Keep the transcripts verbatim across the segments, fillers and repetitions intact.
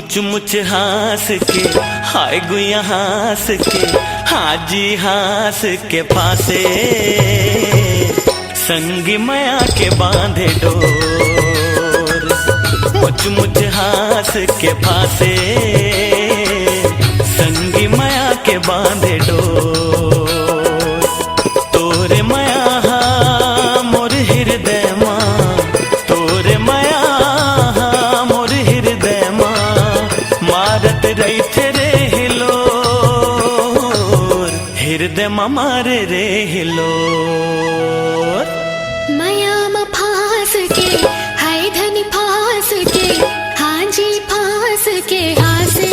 चुमुच हाँस के, हाय गुया हाँस के, हाँ जी हाँस के फांसे, संगी मया के बांधे डोर। मुच मुच हाँस के फांसे, संगी मया के बांधे डोर। तोरे मया हा मोर हृदय मा, तोरे मया हा मोर हृदय मा, मारत रहिथे रे हिलोर, हृदय मा मारे रे हिलोर। मया म फांस के, हाय धनी फांस के, हाँ जी फांस के हाँसे,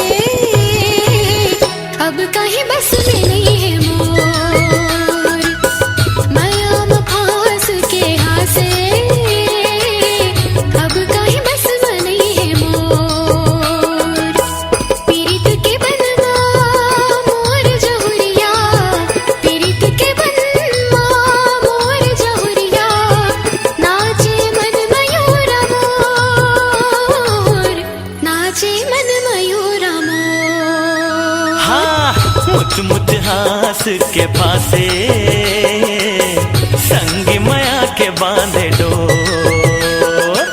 अब कहीं बस में नहीं है मोर। मया म फांस के हाँसे, अब कहीं बस में नहीं है मोर। पीरित के बन मा मोर जहुरिया, पीरित के बन मा मोर जहुरिया, नाचे मन मयूरा मोर, नाचे मन मयूरा मोर। हाँ, मुच मुच हाँस के फांसे, संगी मया के बांधे डोर।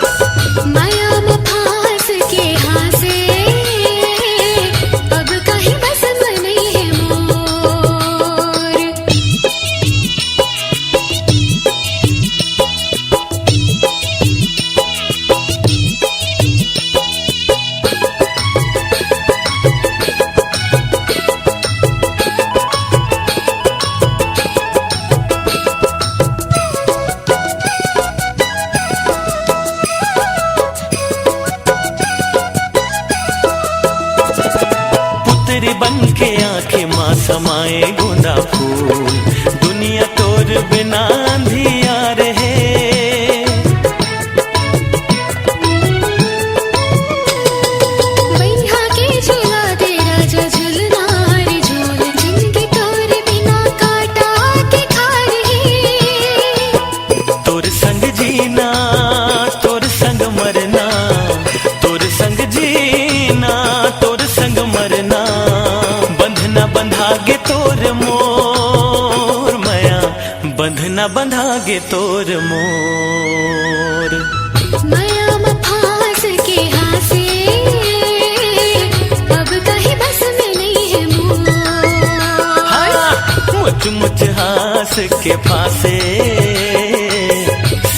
मया म फांस के हाँसे, अब कहीं बस में नहीं है मोर। पुतरी बन के आंखें माँ समाए गोंदा फूल, दुनिया तोर बिना अंधियार हे। बइहा के झूला दे राजा झूलना रे झूल, जिनगी तोर बिना काटा के खार हे। तोर संग जीना, तोर संग मरना, तोर संग जीना, तोर संग मरना, बंधना बंधा गे तोर मोर मया, बंधना बंधा गे तोर मोर। मया म फांस के हाँसे, अब कहीं बस में नहीं है मोर। हाँ, मुच मुच हाँस के फांसे,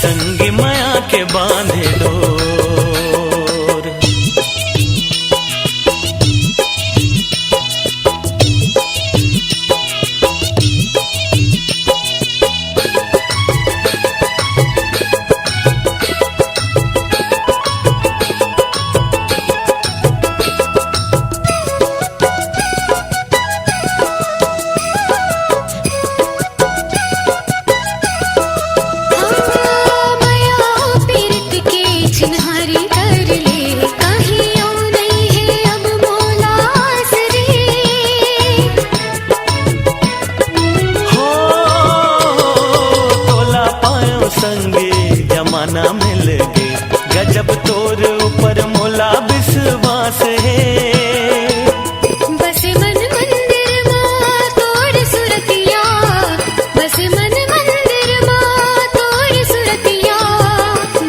संगी मया के बांधे डोर। हाँ, मया पीरत के चिन्हारी कर ले, कहीं अउ नहीं है अब मोला आस रे। हो, तोला पायो संगे जमाना मिल गे, गजब तोर ऊपर मोला विश्वास हे। बसे मन मंदिर मा तोर सुरतिया, बसे मन मंदिर मा तोर सुरतिया,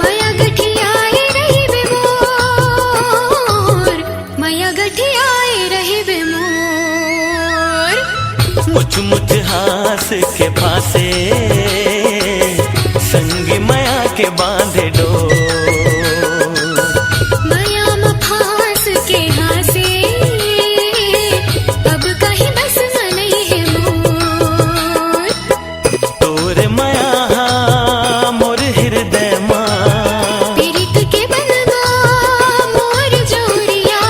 मया गठियाए रहिबे मोर, मया गठियाए रहिबे मोर। मुच मुच हाँस के फांसे, संगी मया के बांधे डोर। मया म फांस के हाँसे, अब कहीं बस में नहीं है मोर। तोर मया हा मोर हृदय मा, पीरित के बन मा मोर जहुरिया,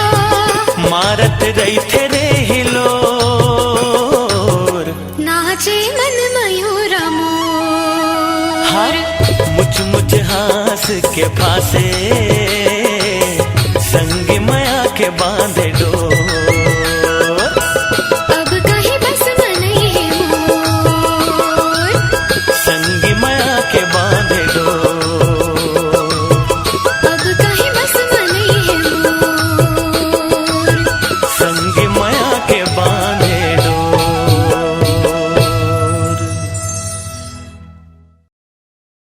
मारत रहिथे रे हिलोर। नाचे मन मयूरा मोर। हाँ, मुच मुच हाँस के फांसे,